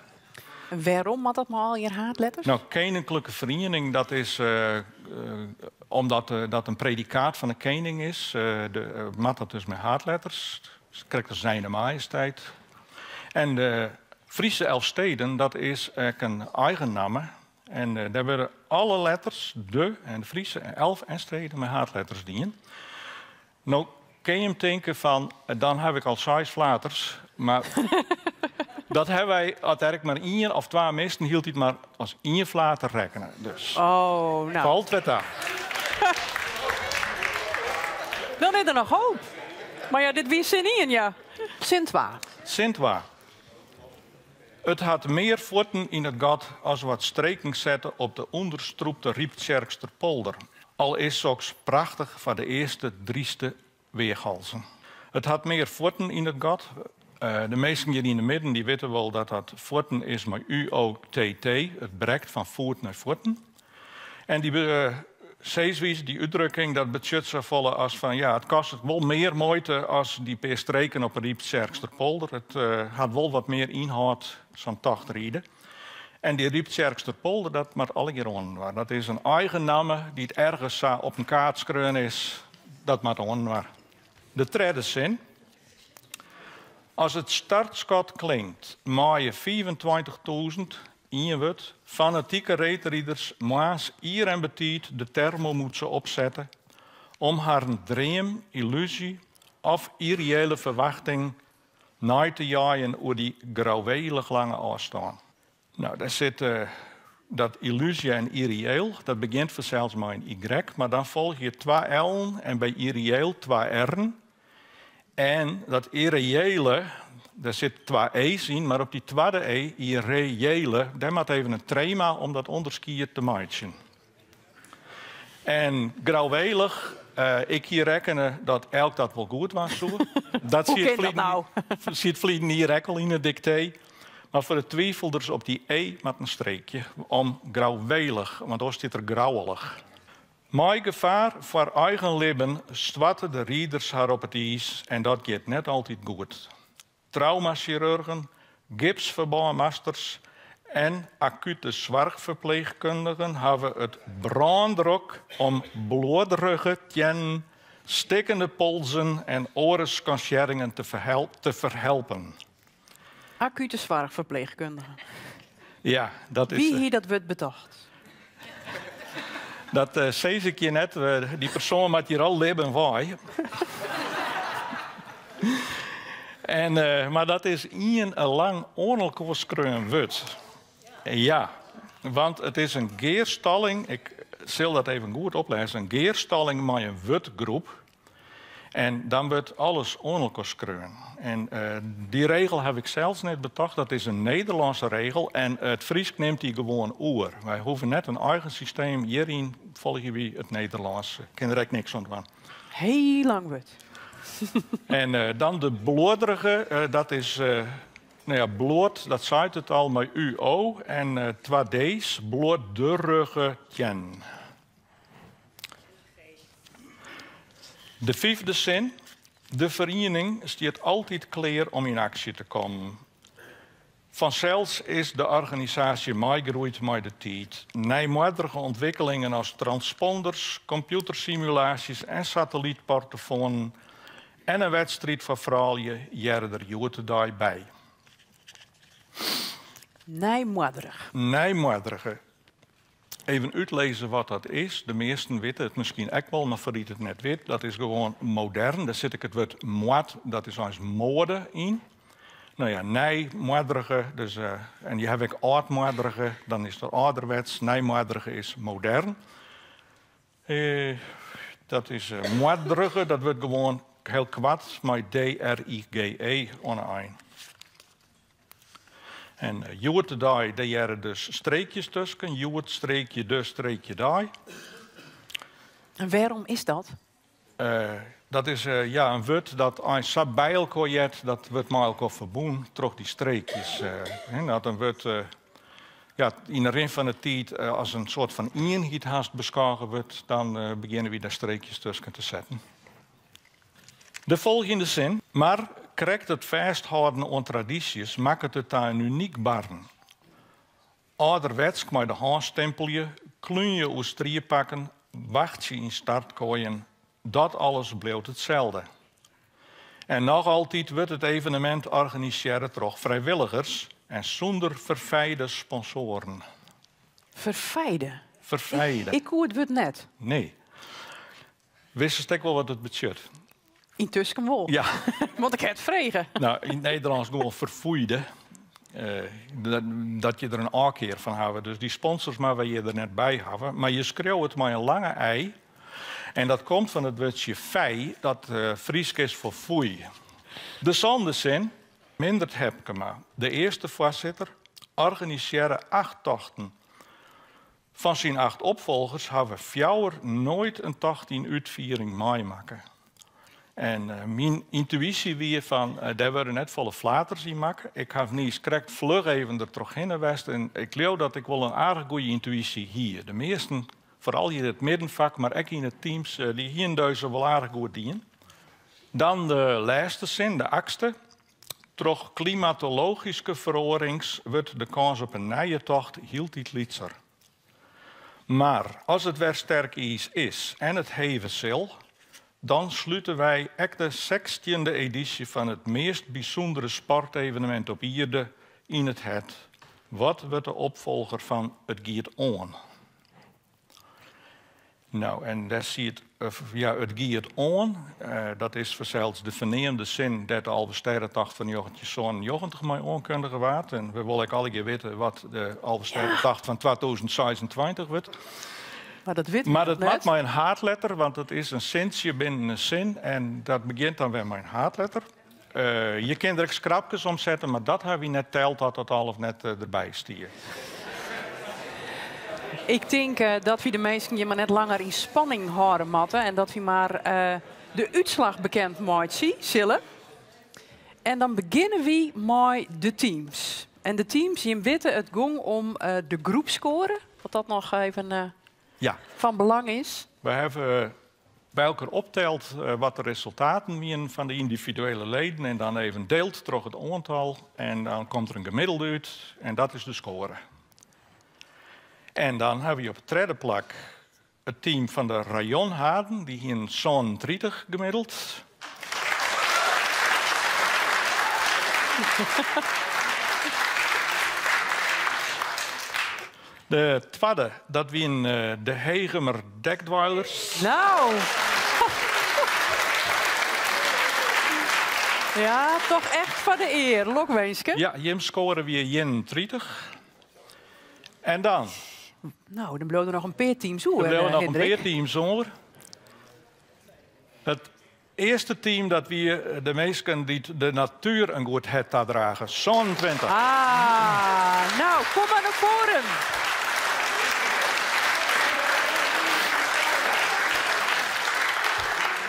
En wêrom moat dat mei allegear haadletters? No, Keninklike Feriening, dat is eh, omdat dat in predikaat fan de kening is, de, moat dat dus mei haadletters. Krekt as Zijne Majesteit. En de Friese Elfsteden, dat is ek in eigen namme. En dêr wurde alle letters, de en de Friese en elf en steden, mei haadletters dien. No kin jim tinke fan, dan haw ik al seis flaters, mar dat hawwe wy, as der ek mar ien of twa misten, hieltyd mar as ien flater rekkene. Dus Oh, no. falt wer ta. Dan is der noch hoop. Mar ja, dit wie sin ien, ja. Sin twa. Sin twa. It hat mear fuotten yn it gat as wat streken sette op de ûnderstrûpte Ryptsjerksterpolder. Al is soks prachtich foar de earste dryste weachhalzen. It hat mear fuotten yn it gat. De minsken hjir yn de midden dy witte wol dat dat fuotten is mei UOTT, it brekt fan foet nei fuotten. En dy siswize, dy útdrukking, dat betsjut safolle as fan ja, it kostet wol mear muoite as dy pear streken op 'e Ryptsjerksterpolder. It hat wol wat mear ynhâld, sa'n tocht ride. En dy Ryptsjerksterpolder, dat moat allegear oaninoar. Dat is in eigen namme dy't ergens sa op in kaart skreaun is. Dat moat oaninoar. De tredde sin. As it startskot klinkt, meie 25.000 Ien wurd, fanatike reedriders moarns ier en betiid de termomûtse opsette om harren dream, yllúzje of yrreële ferwachting nei te jeien oer dy grouwélich lange ôfstân. No, dêr sit dat yllúzje en yrreëel, dat begjint fansels mei in Y, mar dan folgje twa L'en en by yrreëel twa R'en. En dat yrreële, dêr sit twa E's yn, mar op dy twadde E, yrreële, dêr moat even in trema om dat ûnderskied te meitsjen. En grouwélich, ik hie rekkene dat elk dat wol goed dwaan soe. Dat Hoe kin dat no? siet ferliden jier ek al yn it diktee. Mar foar de twivelders op dy E moat in streekje om grouwélich, want oars stiet der grouwelich. Mei gefaar foar eigen libben stoarte de riders har op it iis en dat giet net altyd goed. Traumasjirurgen, gipsferbânmasters en akute soarchferpleechkundigen hawwe it brândrok om bluodderige teannen, stikkene polzen en oare skansearringen te ferhelpen. Akute soarchferpleechkundigen. Ja, dat is. Wie hie dat wurd betocht? Dat sis ik je net. Dy persoan moat hjir al libben wei. En, mar dat is ien lang oan elkoar skreaun wurd. Ja, want it is in gearstalling, ik sil dat even goed oplêze, in gearstalling mei in wurdgroep. En dan wurdt alles oan elkoar skreaun. En dy regel haw ik sels net betocht, dat is in Nederlânske regel en it Frysk nimt dy gewoan oer. Wy hoege net in eigen systeem, hjiryn folgje wy it Nederlânsk. Kin der ek niks oan dwaan. Heel lang wurd. En dan de bluodderige, dat is, no ja, bloed, dat seit it al, mei UO en twa D's, bluodderige teannen. De fyfde sin, De feriening stiet altyd klear om yn aksje te kommen. Fansels is de organisaasje meigroeid mei de tiid. Nijmoadrige ûntwikkelingen as transponders, kompjûtersimulaasjes en satellytportofoanen en in wedstriid foar froulju hearre der hjoed-de-dei by. Nijmoadrich. Nijmoadrige. Even útlizze wat dat is. De measten witte it miskien ek wol, mar foar dy't it net wit, dat is gewoan modern. Dêr sit ek it wurd moad, dat is eins moade, yn. No ja, nijmoadrige, dus, en je hawwe ek âldmoadrige, dan is dat âlderwets, nijmoadrige is modern. Dat is moadrige, dat wurdt gewoan hiel koart mei D-R-I-G-E oan 'e ein. En hjoed-de-dei, dêr hearre dus streekjes tusken, hjoed streekje de streekje dei. En wêrom is dat? Dat is ja, in wurd dat eins sa by elkoar heart, dat wurdt mei elkoar ferbûn troch dy streekjes. Dat in wurd ja, yn de rin fan de tiid as in soart fan ienheid hast beskôge wurdt, dan begjinne wy dêr streekjes tusken te setten. De folgjende sin, Mar krekt it fêsthâlden oan tradysjes makket it ta in unyk barren. Âlderwetsk mei de hân stimpelje, klúnje oer striepakken, wachtsje yn startkoaien, dat alles bliuwt itselde. En noch altyd wurdt it evenemint organisearre troch frijwilligers en sûnder ferfijde sponsoaren. Ferfijde? Ferfijde. Ik koe it wurd net. Nee. Wistest ek wol wat it betsjut? Yntusken wol. Ja. Want ik ha it frege. No, yn it Nederlânsk gewoan verfoeide. Dat je der in ôfkear fan hawwe. Dus dy sponsors moatte wy hjir der net by hawwe. Mar je skriuwe it mei in lange ij. En dat komt fan it wurdsje fij, dat Frysk is foar foei. De sânde sin, Mindert Hepkema, de earste foarsitter, organisearre acht tochten. Fan syn acht opfolgers hawwe fjouwer noait in tocht yn útfiering meimakke. En myn yntuïsje wie fan dêr wurde net folle flaters yn makke. Ik haw niis krekt fluch even der trochhinne west en ik leau dat ik wol in aardich goede yntuïsje hie. De measten, foaral hjir yn it middenfak, mar ek yn de teams, dy hienen dizze wol aardich goed dien. Dan de lêste sin, de achtste. Troch klimatologyske feroarings wurdt de kâns op in nije tocht hieltyd lytser. Mar as it wer sterk iis is en it heve sil, dan slute wy ek de sechstjinde edysje fan it meast bysûndere sportevenemint op ierde yn it hert. Wat wurdt de opfolger fan It Giet Oan? No, en dêr siet, ja, it giet oan. Dat is fansels de ferneamde sin dêr't de Alvestêdetocht fan 1997 mei oankundige waard. En we wolle ek allegear witte wat de Alvestêdetocht fan 2026 wurdt. Mar dat wit Mar dat moat mei in haadletter, want it is in sintsje binnen in sin en dat begjint dan wer mei in haadletter. Je kinne der ek skrapkes om sette, mar dat hawwe wy net teld dat dat al of net derby stie. Ik tink dat wy de minsken hjir mar net langer yn spanning hâlde moatte en dat wy mar de útslach bekend meitsje sille. En dan begjinne wy mei de teams. En de teams, jim witte, it gong om de groepskoare, wat dat noch even Ja. fan belang is. We hawwe by elkoar opteld wat de resultaten wienen fan de yndividuele leden en dan even deeld troch it oantal en dan komt der in gemiddelde út en dat is de skoare. En dan hawwe wy op it tredde plak it team fan de rajonhaden, dy hienen 37 gemiddeld. De twadde, dat wienen de Hegemer Dekdweilers. Nou. Ja, toch echt foar de ear. Lokwinske. Ja, jim skoare wie 31. En dan? Nou, dan bliuwe der noch in pear teams oer. Der bliuwe noch in Hendrik. pear teams oer. It earste team dat wie de minsken dy't de natuer in goed hert tadrage. 27. Ah, nou, kom mar nei foaren.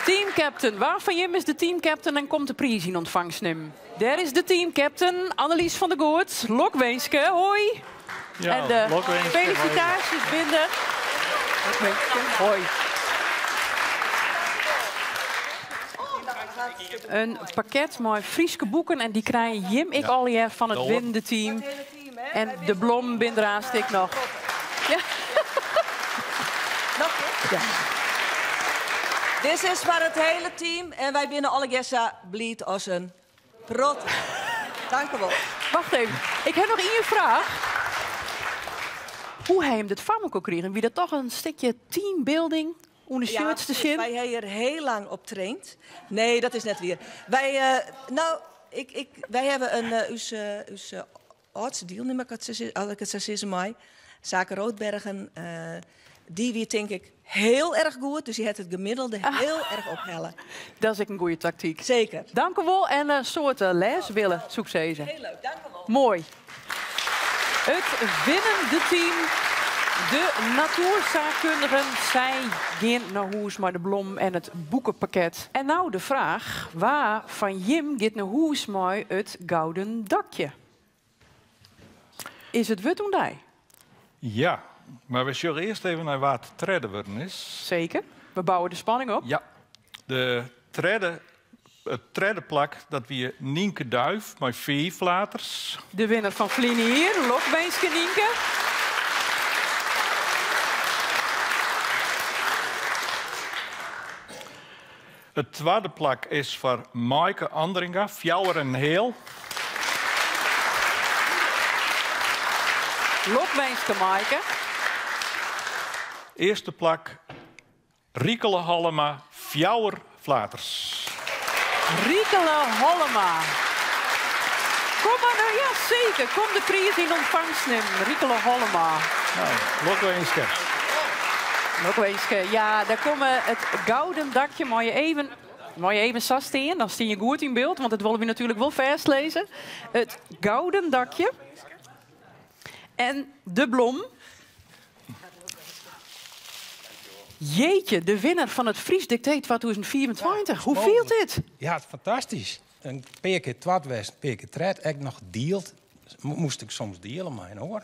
Teamcaptain. Wa fan jim is de teamcaptain en komt de priis yn ûntfangst nimmen? Dêr is de teamcaptain, Annelies van der Goot. Lokwinske, hoi. Ja, en de lokwinske, felisitaasjes binne. Lokwinske, hoi. In pakket mei Fryske boeken en dy krije jim ek Ja. allegear fan it Door. winnende team. En de blommen binne der aanst ek noch. Ja. Noch Ja. Dit is foar it hiele team en wy binne allegear sa bliid as in prot. Tankewol. Wacht even, ik ha noch ien fraach. Hoe ha jim dit foar mekoar krigen? Wie dat toch in stikje teambuilding ûnder shirts te sjen? Wy ha hjir hiel lang op traind. Nee, dat is net wier. Wy, eh, no, ik, ik, wy hawwe in, eh, ús, eh, ús eh, âldste dielnimmer, as ik it sa sizze mei, Sake Roodbergen, dy wie tink ik hiel erch goed, dus dy hat it gemiddelde hiel erch ophelle. Dat is ek in goede taktyk. Seker. Dankewol en in soad lêswille, soe ik sizze. Hiel leuk, dankewol. Moai. It winnende team, de natoersaakkundigen, sy gean nei hûs mei de blom en it boekepakket. En no de fraach, wa fan jim giet nei hûs mei it gouden dakje? Is it wurd oan dy? Ja, mar we sjogge earst even nei wa't tredde wurden is. Seker, we bouwe de spanning op. Ja, de tredde, it tredde plak dat wie Nynke Duif mei fiif flaters. De winner fan ferline jier, lokwinske Nynke. It twadde plak is foar Maaike Andringa, fjouwer en in heal. Lokwinske Maaike. Earste plak Riekele Hollema, fjouwer flaters. Riekele Hollema. Kom mar, no ja seker, kom de priis yn ûntfangst nimmen, Riekele Hollema. Nou, lokwinske. Lokwinske. Ja, dêr komme it gouden dakje. Mei je even, mei je even sa stean, dan stean je goed yn byld, want dat wolle wy natuerlik wol fêstlizze. It gouden dakje en de blom. Jeetje, de winner fan it Frysk Diktee 2025. Hoe fielt dit? Ja, fantastysk. In pear kear twad west, in pear kear tred. Ek noch dield. Moast ik soms diele mei in oar.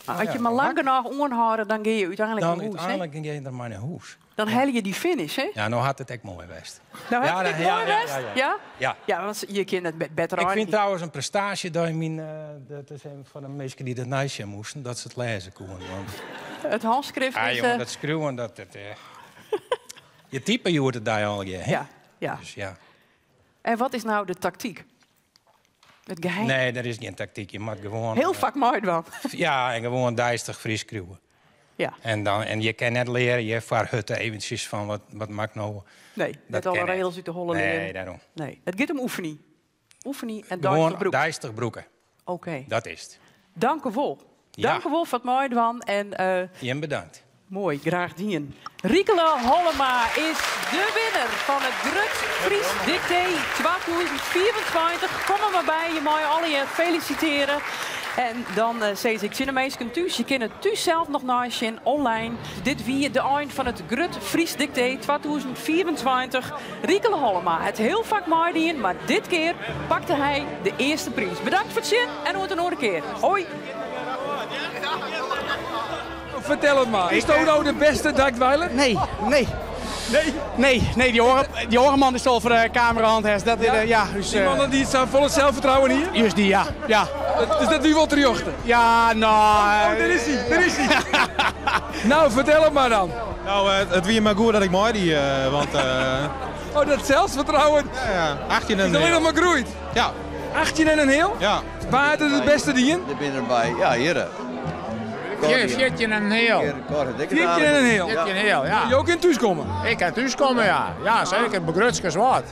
Mar as je mar lang genôch oanhâlde, dan gean je úteinlik Dan nei hûs, hè? úteinlik gean je der mei nei hûs. Dan helje je dy finish, hè? Ja, no hat it ek moai west. No hat it ek moai west? Ja? Ja. Ja, want je kinne it better Ik fyn trouwens in prestaasje dat je myn, dat is even foar de minsken dy't it neisjen moasten, dat se it lêze koenen. Want It hânskrift Ah, is... jonge, dat skriuwen, dat... Je type hjoed-de-dei allegear, hè? Ja, ja. Dus ja. En wat is no de taktyk? It geheim? Nee, der is gjin taktyk. Je moat gewoan... Hiel faak meidwaan. Ja, en gewoan deistich Frysk skriuwe. Ja. En, dan, en je kin net leare, je foar hutte eventsjes fan wat, wat moat ik no. Nee, Dat net alle kin net. regels út de holle Nee, leare. dêrom. Nee, it giet om oefenje. Oefenje en Gewoan deistich brûke. deistich brûke. Oké. Dat is it. Dankewol. Ja. Dankewol foar it meidwaan en, Jim bedankt. Moai, graach dien. Riekele Hollema is de winner fan it Grut Frysk Diktee 2024. Kom der mar by, je meie allegear felisitearje. En dan sis ik tsjin de minsken thús, je kinne thús sels noch neisjen online. Dit wie de ein fan it Grut Frysk Diktee 2024. Riekele Hollema hat hiel faak meidien, mar dit kear pakte hy de earste priis. Bedankt foar it sjen en oant in oare kear. Hoi! Fertel it mar. Is do no de bêste Dykwiler? Nee, nee. Nee? Nee, nee, dy oare, dy oare man dy'tst al foar de kamera hân hast. Dat, ja? ja, dus, Dy man dy't sa folle selsfertrouwen hie? Just dy, ja. ja. Dus dat wie wol terjochte? Ja, no... Oh, dêr is hy, dêr is hy. No, fertel it mar dan. No, it wie mar goed dat ik meidie, want... Oh, dat selsfertrouwen. Ja, ja. 18 en Is allinnich mar groeid. Ja. 18 en in heal? Ja. Wa hat it it bêste dien? Der binne derby. Ja, hjir. 14 en in heal. 14 en in heal. 14 en in heal, ja. Jo kinne thúskomme? Ik kin thúskomme, ja. Ja, seker. Begrutske swart.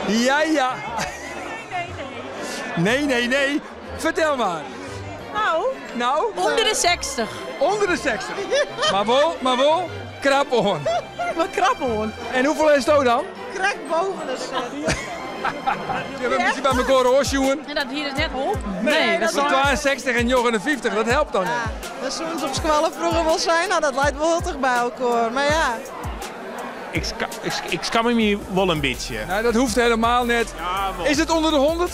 Ja, ja. Nee, nee, nee. Fertel mar. No. No? Under de 60. Under de 60? Mar wol, mar wol, krap oan. Wat krap oan. En hoefolle hasto dan? Krekt boppe de 60. Je hawwe in bytsje by mekoar oansjoen. En dat hie dus net holpen. Nee, dat is 62 en 59, dat helpt dan net. Dat soene se op skoalle froeger wol sein, no dat leit wol hiel ticht by elkoar. Mar ja. Ik, ik, ik skamje my wol in bytsje. Nee, dat hoecht hielendal net. Is it ûnder de 100?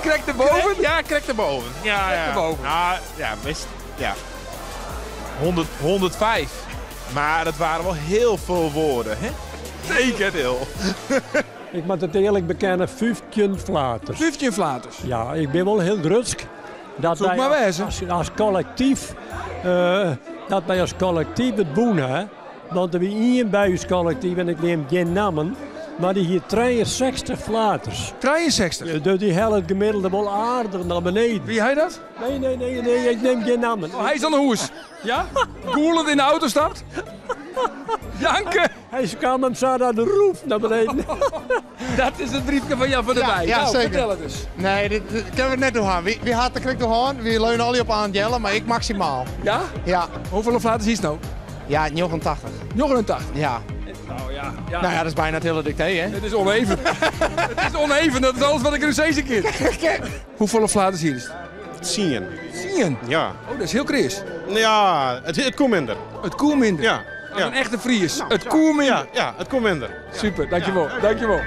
Krekt derboven? Ja, krekt derboven. Ja, Krekt ja. derboven. Nou, ja, best, ja. 100, 105. Mar dat wiene wol hiel folle wurden, hè? Seker. Veel. Ik moat it earlik bekenne, 15 flaters. 15 flaters? Ja, ik bin wol hiel grutsk. Dat Soe ik wy mar wêze. As kollektyf, dat wy as kollektyf it wûn ha. Want der wie ien by ús kollektyf, en ik neam gjin nammen, mar dy hie 63 flaters. 63? Dus dy helle it gemiddelde wol aardich nei beneden. Wie hy dat? Nee, nee, nee, nee, ik neam gjin nammen. Oh, hy is oan 'e hûs. Ja? Gûlend yn de auto stapt? Ja. Dank. Hy kaam him sa dat de roef nei beneden. Dat is it briefke fan Jan van der Bij. Ja, Nou, zeker. fertel it ris. Nee, dit, dit kunnen we net toe gaan. Wie, wie had er krekt toe gaan? Wie leunen al op aan Jelle, maar ik maximaal. Ja? Ja. Hoeveel flaters is het nou? Ja, 89. 89? Ja. Nou ja. ja. Nou ja, dat is bijna het hele dicté, hè? Het is oneven. het is oneven, dat is alles wat ik er steeds keer. Hoeveel flaters hier is het? Zien. Zien? Ja. Oh, dat is heel Chris. Ja, het, het komt minder. Het koe minder? Ja. Als Een echte Fries. Nou, het ja. koe minder. Ja, ja, het komt minder. Super, dankjewel. Dankjewel.